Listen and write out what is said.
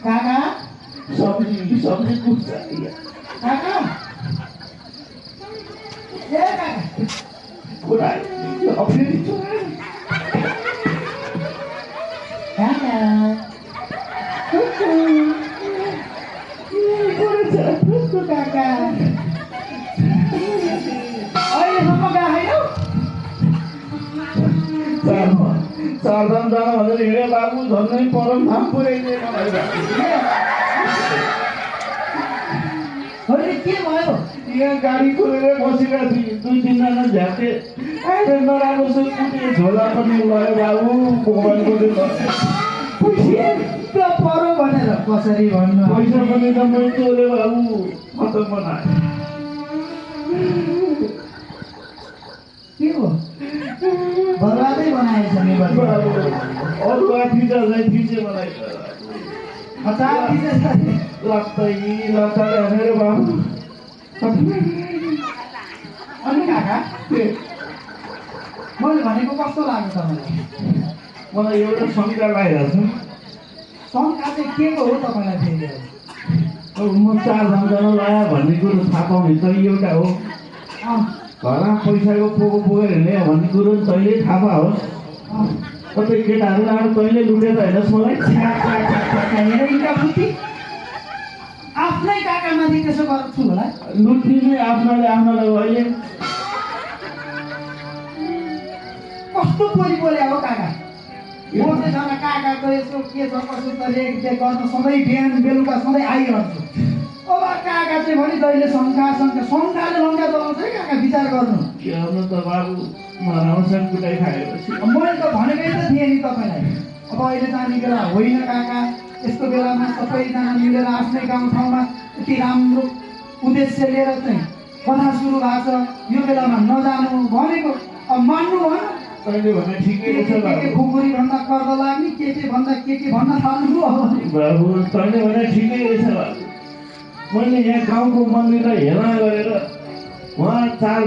काका सब्जी कुछ काका ए काका कुरा अपने काका कुकु काका अहिलेसम्म गएको छैन चारधाम जान भनेर हिँडे बाबु झन्डै परम धाम पुर्याइदिए मलाई अहिले के भयो यहाँ गाडी खोलेर बसिरहेको थिएँ 2-3 जना झ्याप्टे अहिले नराम्रो सुत्ने झोला पनि लयो बाबु मोबाइलको पैसा परो भनेर कसरी भन्नु पैसा पनि त मैले चोरे बाबु खतम बनाए के हो बर्बादै बनाएछ नि अरू आफी चाहिँ थिचे मलाई लाग्दै लता हेरेर बाबु अनि काका मैले भनेको कस्तो लाग्यो तपाईँलाई मलाई एउटा शङ्का लागिरहेको छ शङ्का चाहिँ के को हो तपाईँलाई फेरि अब म 4 जान लायो भन्ने कुरो थाहा पाउने त एउटा हो घरमा पैसाको पोको पुगेर हिँड्ने भन्ने कुरो तैँले थाहा पाओस् कतै केटाहरू आएर तैँले लुटेर हेर्नुहोस् मलाई आफ्नै काकामाथि त्यसो गर्छु होला लुट्ने नै आफ्नाले अहिले कस्तो बोली बोले हो काका म चाहिँ झन् काकाको यसो के छ कसो छ रेखदेख गर्न सधैँ बिहान बेलुका सधैँ आइरहन्छु अब काका चाहिँ भने जहिले शङ्काले लङ्का चलाउँछ है काका विचार गर्नु के गर्नु त बाबु नराम्रो कुटाइ खाएपछि मैले त भनेकै त थिएँ नि तपाईँलाई अब अहिले जाने बेला होइन काका यस्तो बेलामा सबैजना मिलेर आफ्नै गाउँठाउँमा यति राम्रो उद्देश्य लिएर चाहिँ कथा सुरु भएको छ यो बेलामा नजानु भनेको अब मान्नु भएन तैँले भने ठिकै छ बाबु खुकुरी भन्दा कर्द लाग्ने के भन्दा के भन्न थाल्नु बाबु तैँले भने ठिकै छ बाबु मैले यहाँ गाउँको मन्दिरलाई हेला गरेर उहाँ 4